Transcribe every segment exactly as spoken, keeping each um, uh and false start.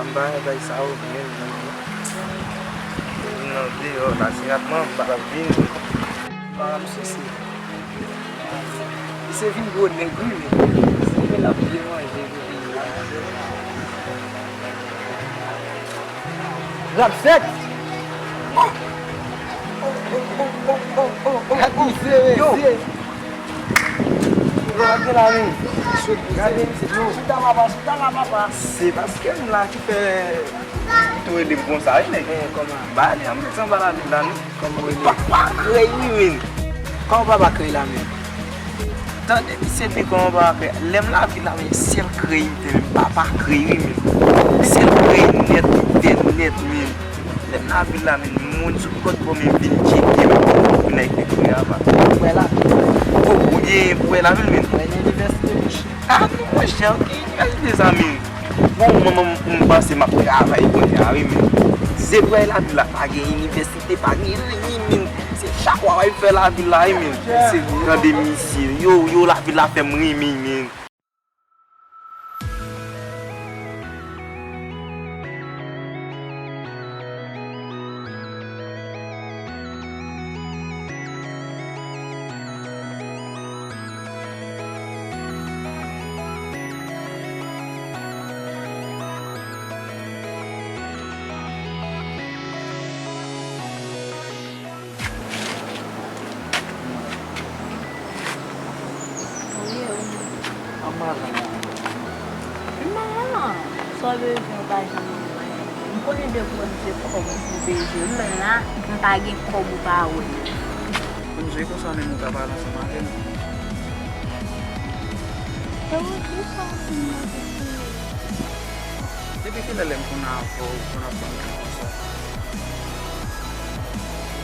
M pa bay sa yo menm, menm, non. Vin nan deyò la, se rat manba k ap vini. Pa m sou se. Misye vin gwo nèg, wi, men. Se men l ap byen manje pou peyi a. Rap fèt. Gad misye, mesye. Yo, gade la, men. Gade misye. Yo, chita papa, chita la, papa. Se paske m la ki fè tou rele m konsa, wi, nèg. Eh, kòman? Ba, li ann met anba lavil la, non. Kòman w rele? Papa krèy, wi, men. Kòman papa krèy la, men? Tande misye di kòman papa krèy. Lè m lavil la, men, sèl krèy m fè, men papa krèy, wi, men. Sèl krèy nèt, m fè nèt, men. Lè m lavil la, men, moun sou kòt bò men vin tcheke m. Pou nèg te kouri ava. Ou wè lavil. Oh, ou gen pou wè lavil, men. Wè nan inivèsite, monchè. Ah, non, monchè, ki inivèsite sa, men? Bon, mwen, mwen, m panse m ap travay kounye a, wi, men. Se vrè lavil la, pa gen inivèsite, pa gen anyen, men. Se chak wa w al fè lavil la, wi, men. Se tande misye. Yo, yo, lavil la fè m renmen, men. Wi, wi. An malan. M malan. Sa w bezwen, ou pa janm jwenn. M konnen depi w se kòb ou bezwen. M la, m pa gen kòb ou pa wè. Konn jwe konsa menm ou ka pale ansanm avè m. E ou di sa w fin mande pou li. Depi kilè lè m konn avè w, ou konn ap ban m kou konsa?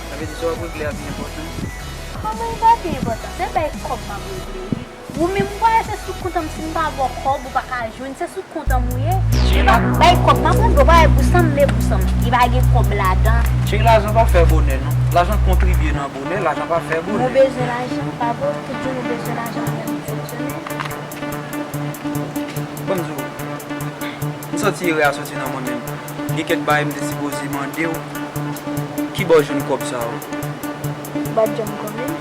Sa vle di sa w ap regle a pi enpòtan? Kòman li pa pi enpòtan? Se bay kòb m ap regle, wi. Ou menm ou pa wè se sou kont an m, si m pa ba w kòb, ou pa ka jwenn, se sou kont an m ou ye. E pa bay kòb m ap regle, ou pa wè pou sa m vle pou sa m. Li pa gen kòb ladan. Cheri, lajan pa fè bonè, non. Lajan kontribye nan bonè, lajan pa fè bonè. Nou bezwen lajan, pa vre? Tout jounen nou bezwen lajan, men nou fonksyone. Ban m di w, m santi erè a soti nan mwen menm. Gen kèk bagay m te sipoze mande w. Kibò w jwenn kòb sa yo? Ou pa t janm konnen?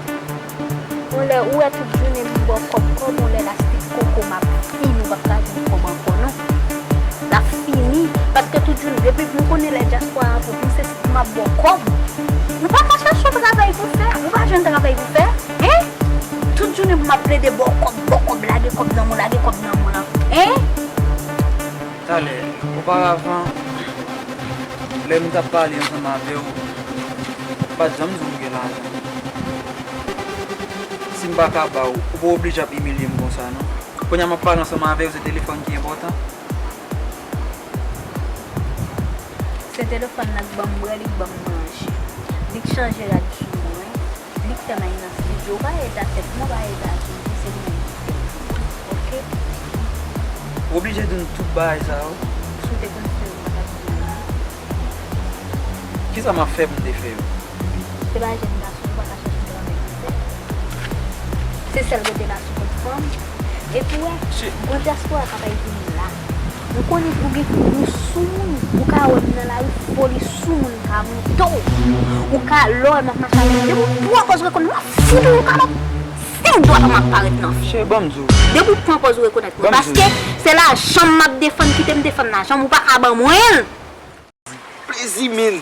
Yon lè, ou wè tout jounen m ba w kòb, kòb, yon lè l ap fini, koko m ap fini, ou p ap ka jwenn kòb ankò, non. L ap fini, paske tout jounen, depi nou konnen lè dyaspora an pou vin, se m ap ba w kòb. Ou pa ka chèche yon travay pou fè, ou pa jwenn travay pou fè, en? Tout jounen pou m ap plede ba w kòb, ba w kòb, lage kòb nan men w, lage kòb nan men w lan. En? Talè, oparavan, lè m t ap pale ansanm avè w, m pa t janm di w m gen lajan. Si m pa ka ba w, ou pa oblije ap imilye m konsa, non. Kounye a m ap pale ansanm avè w, se telefòn ki enpòtan. Se telefòn nan k ban m bwè, li k ban m manje. Li k chanje rad sou mwen. Li k fè m al nan estidyo. Ou pa ede a tèt mwen, ou pa ede a tèt mwen, se li menm ki fè l. Oke? Ou oblije di m tout bagay sa yo. Si w te konn fè yo, ou pa t ap di m la. Kisa m ap fè pou m te fè yo? Se pa jèn gason, ou pa ka chèche travay pou fè. Se sèl rete la sou kont fanm. Epi w wè, gran dyaspora sa pa vini la. Ou konnen ou gen, ou soumoun, ou ka wè m nan lari, foli soumoun ka moute w. Ou ka, lè w wè m ap mache avè w, depi w pran pòz rekonèt mwen, m ap fout ou yon kalòt senk dwat, m ap parèt nan figi w. Cheri, ban m di w. Depi w pran pòz rekonèt mwen, paske se lajan m ap defann, kite m defann lajan m, ou pa ka ban mwen l. Plezi, men.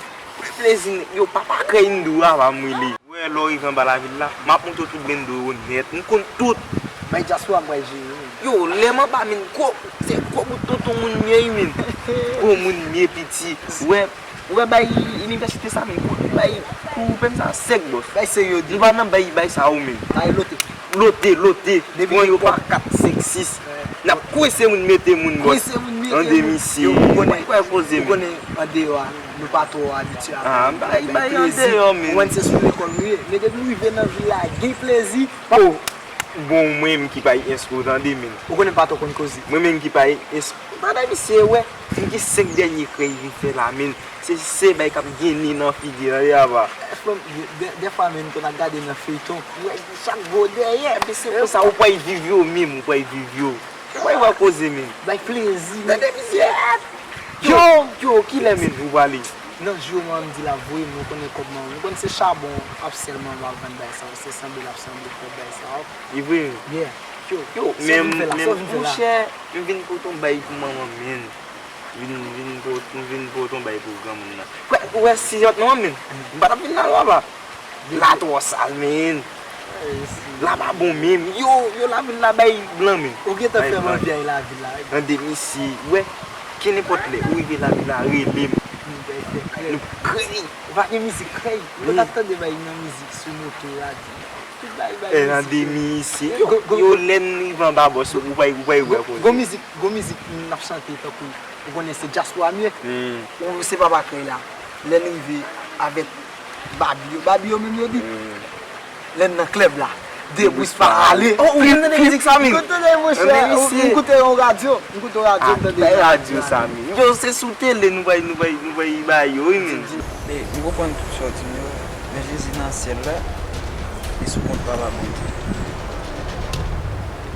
Plezi, nèg yo, papa krèy m di w, papa m rele. Ou wè, lè w rive anba lavil la, m ap montre w tout bendo yo nèt. M konn tout. Bay dyaspora m pral jere, men. Yo, lè m anba, men, gwo, se gwo bout tonton moun m ye, men. Gwo moun m ye, piti. Ou wè, ou wè bay inivèsite sa, men, gwo bay kou pèm sa sèk, bòs. Bay serye, di. Nou pa nan bay, bay sa yo, men. Bay lote. Lote, lote. Depi pran yo pa kat, senk, sis. N ap kwese moun, mete moun, bòs. Kwese moun, mete moun. Tande misye. Yo, ou konnen, ou konnen andeyò a, nou pa twò abitye a. Ah, bay, bay andeyò, men. Ou konn se sou lekòl nou ye. Men depi nou rive nan vil la, gen plezi. Oh, bon, mwen menm ki pa enskri, tande, men. Ou konnen m pa twò konn koze. Mwen menm ki pa enskri. Tande misye, wè. M gen senk dènye krèy vin fè la, men. Se, se bay k ap ginen nan figi, tande, apa. Fanm, de, dèfwa, men, m konn ap gade nan feyton. Ou wè, chak gwo dèyè, men se konsa ou pral viv yo menm, ou pral viv yo. Ou pral wè koze, men. Bay plezi, men. Tande misye. Yo, yo, kilè menm ou prale? Nan jou manman m di l ap voye m, nou konnen kòb manman m. Nou konnen se chabon ap sèl manman m ap vann bagay sa yo. Se sanble l ap sanble kòb bagay sa yo. Li vre? Yeah. Yo, yo, sa w vin fè la, sa w vin fè la? Monchè, m vin pote yon bay pou manman m, menn. Vin, vin pot-, m vin pote yon bay pou granmoun nan. Frè, ou wè si jòt manman m, menn. M pa t ap vin la, papa. La twò sal, menn. La pa bon menm. Yo, yo, lavil la bay blan menm. Ou gentan fè m anvi al lavil la wi. Tande misye, ou wè, kenenpòt lè ou rive lavil la, rele m. Nou krèy. Ou pa gen mizik krèy. Ou pa t ap tande bay nan mizik sou moto, radyo. Tout bay, bay mizik. Tande misye. Yo, yo, lè n rive anba bòs, ou pa, ou pa wè koze. Gon mizik, gon mizik n ap chante tankou, ou konnen se dyaspora m ye. Ou se papa krèy la. Lè n rive avèk Babi yo, Babi yo menm yo di, lè n nan klèb la, debous pa ale. Oh, ou konn tande mizik sa menm? M konn tande, monchè. M koute yon radyo, m koute yon radyo, m tande. Bay radyo sa menm. Yo, se sou tele nou bay, nou bay, nou bay ba yo wi menm. E, m konprann tout sa w di m yo, men Jezi nan syèl la, li sou kont Papa Bondye.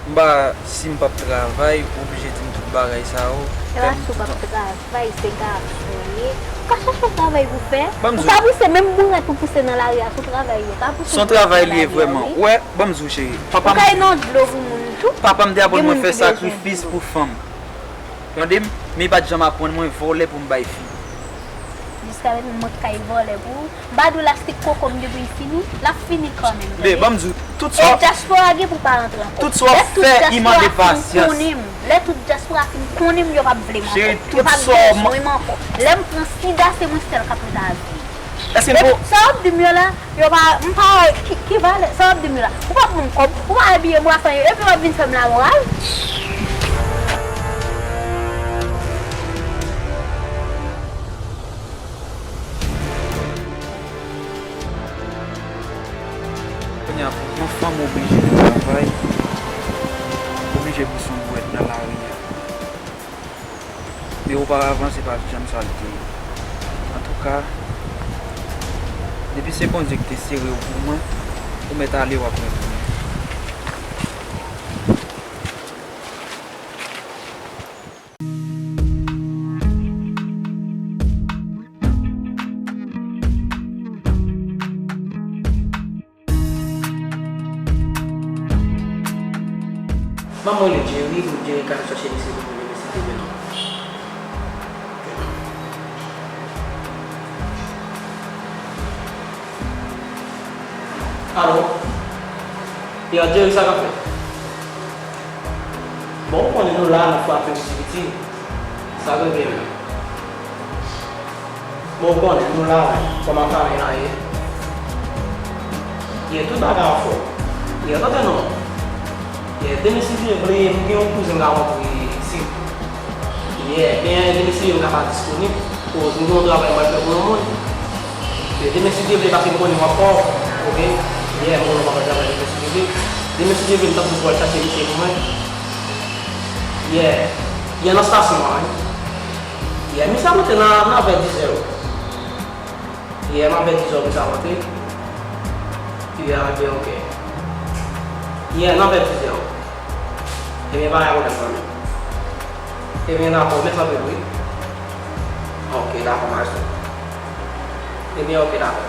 M pa, si m p ap travay, ou oblije di m tout bagay sa yo. Se pa si w p ap travay, se gason w ye. Ou ka chache yon travay pou fè. Ou ka pouse menm bourèt ou pouse nan lari a, se yon travay ou ye. Ou ka pouse bourèt nan lari a, wi. Ou ka pouse yon travay li ye vrèman. Ou wè, ban m di w cheri, papa m, ou ka inonde dlo pou moun tou. Papa m te aprann mwen fè sakrifis pou fanm. Tande m, men li pa t janm aprann mwen vòlè pou m bay fi. Jiska prezan mwen k kay vòlè pou ou. M pa di w lastik koko m gen pou l fini, l ap fini kanmenm, tande. Men, ban m di w, tout sa w ap fè, dyaspora gen pou pa rantre ankò. Tout sa w ap fè, li mande pasyans. Lè tout dyaspora fin konnen m, lè tout dyaspora fin konnen m, yo p ap vle m ankò. Yo p ap bezwen m ankò. Lè m pran sida, se mwen sèl k ap ret a vi. Èske n po... Sa w ap di m yo la, yo pa, m pa wè ki, ki valè sa w ap di m yo la. Ou p ap ban m kòb, ou pa abiye m, ou pa fè anyen, epi w ap vin fè m lamoral. Kounye a, pou yon fanm oblije travay, oblije pouse yon bwèt nan lari a. Men oparavan, se pa t janm sa l te ye. Antouka, depi se Bondye ki te sere w pou mwen, ou mèt ale, w ap retounen. Ban m rele Jerry pou Jerry ka al chache misye pou mwen demen si Dye vle non. Alo? Yo, Jerry, sa k ap fèt? Bon, ou konnen nou la, n ap frape piti piti. Sa k gen menm? Bon, ou konnen, nou la, kòman farin an ye. Ye, tout bagay anfòm. Ye, kote nou? Ye, demen si Dye vle, m gen yon kouzen m ka rankontre isit. Ye, men demen si Dye m ka pa disponib. Koz m gen yon travay m pral fè pou yon moun. Ye, demen si Dye vle, paske m konnen w ap off, oke? Ye, m konnen w p ap travay demen si Dye vle. Demen si Dye vle, m t ap di w pou w al chache misye pou mwen. Ye, ye nan estasyon an, wi. Yè, misye ap rantre nan, nan vè dizè. Yè, nan vè dizè misye ap rantre. Yè, ebyen, oke. Yè, nan vè dizè. Ebyen, pa gen pwoblèm, zanmi. Ebyen, dakò, mèsi anpil, wi. Oke, dakò, maestro. Ebyen, oke, dakò.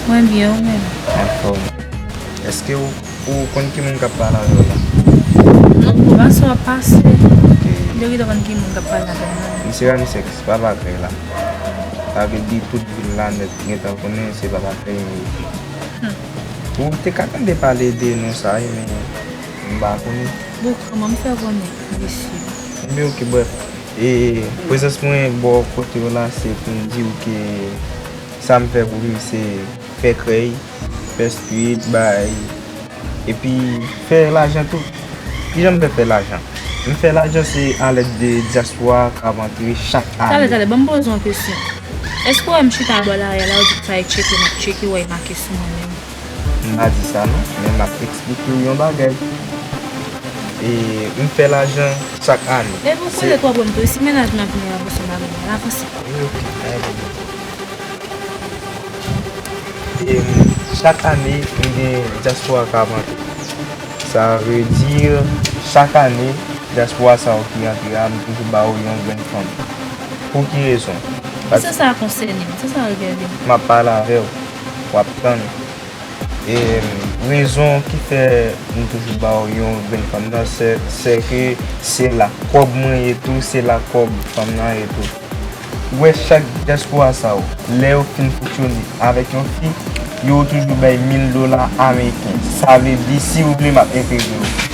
Mwen byen, ou menm? Anfòm. Èske ou, ou konn ki moun k ap pale avè w la? Non, pase w ap pase. Ok, Yo gentan konn ki moun k ap pale avè m nan. Misye Ramsès, papa Krèy la. Sa vle di tout vil la nèt gentan konnen se papa Krèy m ye. Hmm. Ou te ka tande pale de non sa wi, men m pa konnen. Bon, kòman m fè konnen, mesye? Ebyen, oke, brèf. E prezans mwen bò kote w la, se pou m di w ke sa m fè pou viv, se fè krèy, fè street, bay, epi fè lajan tou. Kijan m fè fè lajan? M fè lajan se alèd de dyaspora k ap antre chak ane. Talè, talè, ban m poze yon kesyon. Èske w wè m chita bò lari a la, ou di sa e tcheke, m ap tcheke, wè e make sou mwen menm? M pa di sa non, men m ap eksplike w yon bagay. E m fè lajan chak ane. Epi w koze twòp wè m tou, si mennaj mwen ap vini avanse m pa vini, avanse. Wi, oke, pa gen pwoblèm. E chak ane, m gen dyaspora k ap antre. Sa vle di, chak ane, dyaspora sa yo ki antre a, m toujou ba yo yon grenn fanm. Pou ki rezon? Sa, sa konsène m, sa, sa regade m. M ap pale avè w, w ap tann. E rezon ki fè m toujou ba w yon grenn fanm nan, se, se ke se la kòb mwen ye tou, se la kòb fanm nan ye tou. Ou wè chak dyaspora sa yo, lè yo fin fonksyone avèk yon fi, yo toujou bay mil dola ameriken. Sa vle di, si w vle, m ap entegre w.